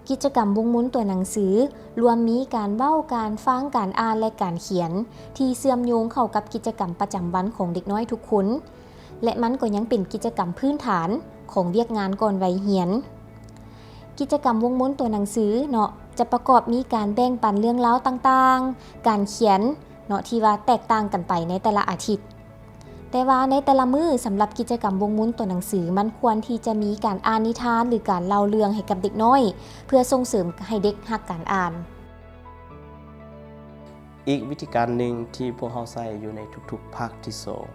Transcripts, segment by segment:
ກິດຈະກຳວົງມົນຕົວໜັງສື ລວມມີການເວົ້າ, ການຟັງ, ການອ່ານ ແລະ ການຂຽນ ທີ່ເຊື່ອມໂຍງເຂົ້າກັບກິດຈະກຳປະຈຳວັນຂອງເດັກນ້ອຍທຸກຄົນ ແລະ ມັນກໍຍັງເປັນກິດຈະກຳພື້ນຖານຂອງວຽກງານກ່ອນໄວຮຽນ. ກິດຈະກຳວົງມົນຕົວໜັງສືເນາະ ຈະປະກອບມີການແບ່ງປັນເລື່ອງລາວຕ່າງໆ, ການຂຽນເນາະ ທີ່ວ່າແຕກຕ່າງກັນໄປໃນແຕ່ລະອາທິດ. ແຕ່ວ່າໃນແຕ່ລະມື້ ສຳລັບກິດຈະກຳວົງມົນຕົວໜັງສື ມັນຄວນທີ່ຈະມີການອ່ານນິທານ ຫຼື ການເລົ່າເລື່ອງໃຫ້ກັບເດັກນ້ອຍ ເພື່ອສົ່ງເສີມໃຫ້ເດັກຮັກການອ່ານ. ອີກວິທີການໜຶ່ງທີ່ພວກເຮົາໃຊ້ຢູ່ໃນທຸກໆພາກທີສອງ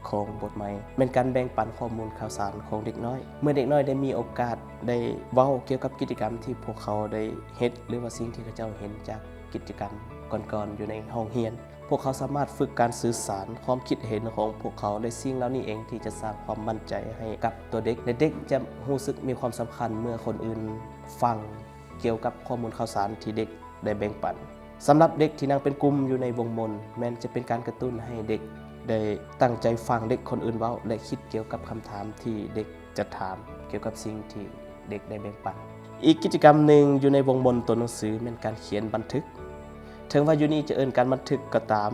ຂອງບົດໃໝ່ ແມ່ນການແບ່ງປັນຂໍ້ມູນຂ່າວສານຂອງເດັກນ້ອຍ. ເມື່ອເດັກນ້ອຍໄດ້ມີໂອກາດໄດ້ເວົ້າກ່ຽວກັບກິດຈະກຳທີ່ພວກເຂົາໄດ້ເຮັດ ຫຼືວ່າສິ່ງທີ່ເຂົາເຈົ້າເຫັນຈາກກິດຈະກຳກ່ອນໆຢູ່ໃນຫ້ອງຮຽນ, ພວກເຂົາສາມາດຝຶກການສື່ສານຄວາມຄິດເຫັນຂອງພວກເຂົາ ແລະ ສິ່ງເຫຼົ່ານີ້ເອງທີ່ຈະສ້າງຄວາມໝັ້ນໃຈໃຫ້ກັບຕົວເດັກ ແລະ ເດັກຈະຮູ້ສຶກມີຄວາມສຳຄັນເມື່ອຄົນອື່ນຟັງກ່ຽວກັບຂໍ້ມູນຂ່າວສານທີ່ເດັກ ໄດ້ແບ່ງປັນ. ສຳລັບເດັກທີ່ນັ່ງເປັນກຸ່ມຢູ່ໃນວົງມົນ ແມ່ນຈະເປັນການກະຕຸ້ນໃຫ້ເດັກໄດ້ຕັ້ງໃຈຟັງເດັກຄົນອື່ນເວົ້າ ແລະ ຄິດກ່ຽວກັບຄຳຖາມທີ່ເດັກຈະຖາມ ກ່ຽວກັບສິ່ງທີ່ເດັກໄດ້ແບ່ງປັນ. ອີກກິດຈະກຳໜຶ່ງຢູ່ໃນວົງມົນຕົວໜັງສື ແມ່ນການຂຽນບັນທຶກ. ເຖິງວ່າຢູ່ນີ້ຈະເອີ້ນການບັນທຶກກໍຕາມ,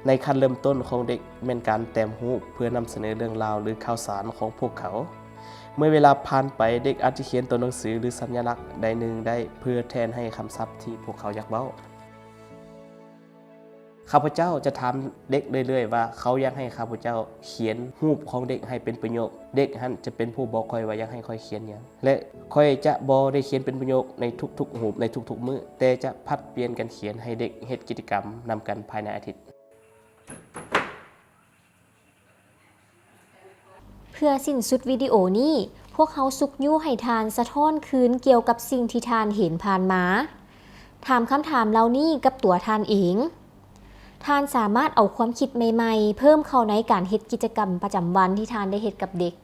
ໃນຂັ້ນເລີ່ມຕົ້ນຂອງເດັກແມ່ນການແຕ້ມຮູບເພື່ອນຳສະເໜີເລື່ອງລາວ ຫຼື ຂ່າວສານຂອງພວກເຂົາ. ເມື່ອເວລາຜ່ານໄປ, ເດັກອາດຈະຂຽນຕົວໜັງສື ຫຼື ສັນຍະລັກໃດໜຶ່ງໄດ້ ເພື່ອແທນໃຫ້ຄຳສັບທີ່ພວກເຂົາຢາກເວົ້າ. ຂ້າພະເຈົ້າຈະຖາມເດັກເລື້ອຍໆວ່າ ເຂົາຢາກໃຫ້ຂ້າພະເຈົ້າຂຽນຮູບຂອງເດັກໃຫ້ເປັນປະໂຫຍກ. ເດັກຫັ້ນຈະເປັນຜູ້ບອກຂ້ອຍວ່າຢາກໃຫ້ຂ້ອຍຂຽນຫຍັງ ແລະ ຂ້ອຍຈະບໍ່ໄດ້ຂຽນເປັນປະໂຫຍກໃນທຸກໆຮູບໃນທຸກໆມື້, ແຕ່ຈະຜັດປ່ຽນກັນຂຽນໃຫ້ເດັກເຮັດກິດຈະກຳນຳກັນພາຍໃນອາທິດ. ເພື່ອສິ້ນສຸດວິດີໂອນີ້, ພວກເຮົາຊຸກຍູ້ໃຫ້ທ່ານສະທ້ອນຄືນກ່ຽວກັບສິ່ງທີ່ທ່ານເຫັນຜ່ານມາ. ຖາມຄຳຖາມເຫຼົ່ານີ້ກັບຕົວທ່ານເອງ. ທ່ານສາມາດເອົາຄວາມຄິດໃໝ່ໆເພີ່ມເຂົ້າໃນການເຮັດກິດຈະກຳປະຈຳວັນທີ່ທ່ານໄດ້ເຮັດກັບເດັກ.